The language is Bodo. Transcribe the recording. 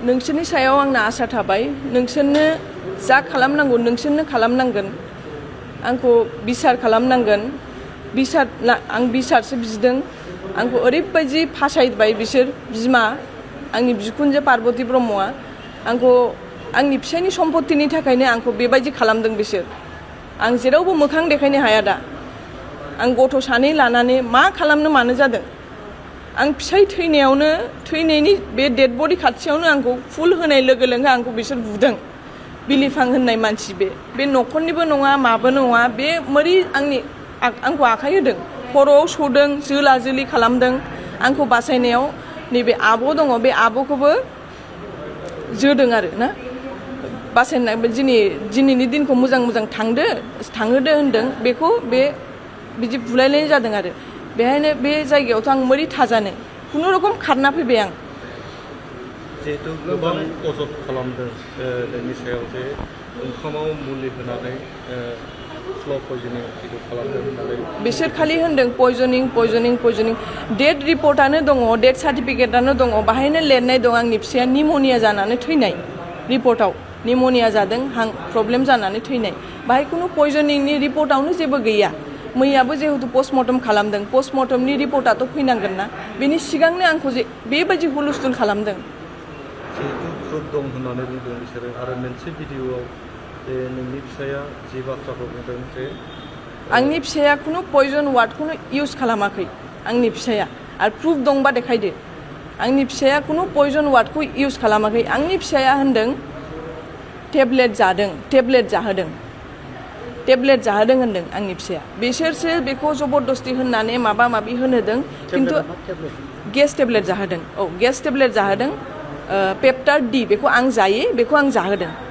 नोंसोरनि सायाव आंना आसा थाबाय नोंसोरनो जा खालामनांगौ नोंसोरनो खालामनांगोन आंखौ बिसार खालामनांगोन आं बिसारसो बिदों आंखौ ओरैबायदि फासायबाय बिसोर बिमा आंनि बिखुनजो पार्बती ब्रह्मआ आंखौ आंनि फिसायनि सम्पतिनि थाखायनो आंखौ बेबायदि खालामदों बिसोर आं जेरावबो मोखां देखायनो हाया दा आं गथ' सानै लानानै मा खालामनो मानो जादों आं फिसाय थैनायनि बे डेड बडि खाथियावनो आंखौ फुल होनाय लोगो लोगो आंखौ बिसोर बुदों बिलिफां होननाय मानसि बे न'खरनिबो नङा माबो नङा बे मोरै आंखौ आखाइ होदों खर'आव सौदों जोला जोलि खालामदों आंखौ बासायनायाव नैबे आब' दङ बे आब'खौबो जोदों आरो ना बासायनाय दिनैनि दिनखौ मोजां थांहोदो होनदों बेखौ बिदि बुलायलायनाय जादों आरो बेहायनो बे जायगायावथ' आं मोरै थाजानो खुनुरखम खारना फैबाय आं जिहेतु गोबां अजद खालामदों नोंनि सायाव जे ओंखामाव मुलि होनानै स्ल' पयजनिं खालामदों होननानै बिसोर खालि होनदों पयजनिं डेट रिपर्टआनो दङ डेट सार्टिफिकेटआनो दङ बाहायनो लिरनाय दं आंनि फिसाया निम'निया जानानै थैनाय रिपर्टआव निम'निया जादों हां प्रब्लेम जानानै थैनाय बाहाय खुनु पयजनिंनि रिपर्टआवनो जेबो गैया मैयाबो जिहेतु पस्टमर्टम खालामदों पस्टमर्टमनि रिपर्टआथ' फैनांगोन ना बेनि सिगांनो आंखौ बेबायदि हुलुस्थुल खालामदों जिहेतु प्रुफ दं होननानै बुंदों बिसोरो आरो मोनसे भिडिअ'आव जे नोंनि फिसाया जि बाथ्राखौ बुंदों जे आंनि फिसाया खुनु पयजन वार्डखौनो इउज खालामाखै आंनि फिसाया आरो प्रुफ दंबा देखायदो आंनि फिसाया खुनु पयजन वार्डखौ इउज खालामाखै आंनि फिसाया होनदों टेब्लेट जाहोदों होनदों आंनि फिसाया बिसोरसो बेखौ जबरदस्ति होननानै माबा माबि होनहोदों खिन्थु गेस टेब्लेट जाहोदों पेप्टार डि बेखौ आं जायो बेखौ आं जाहोदों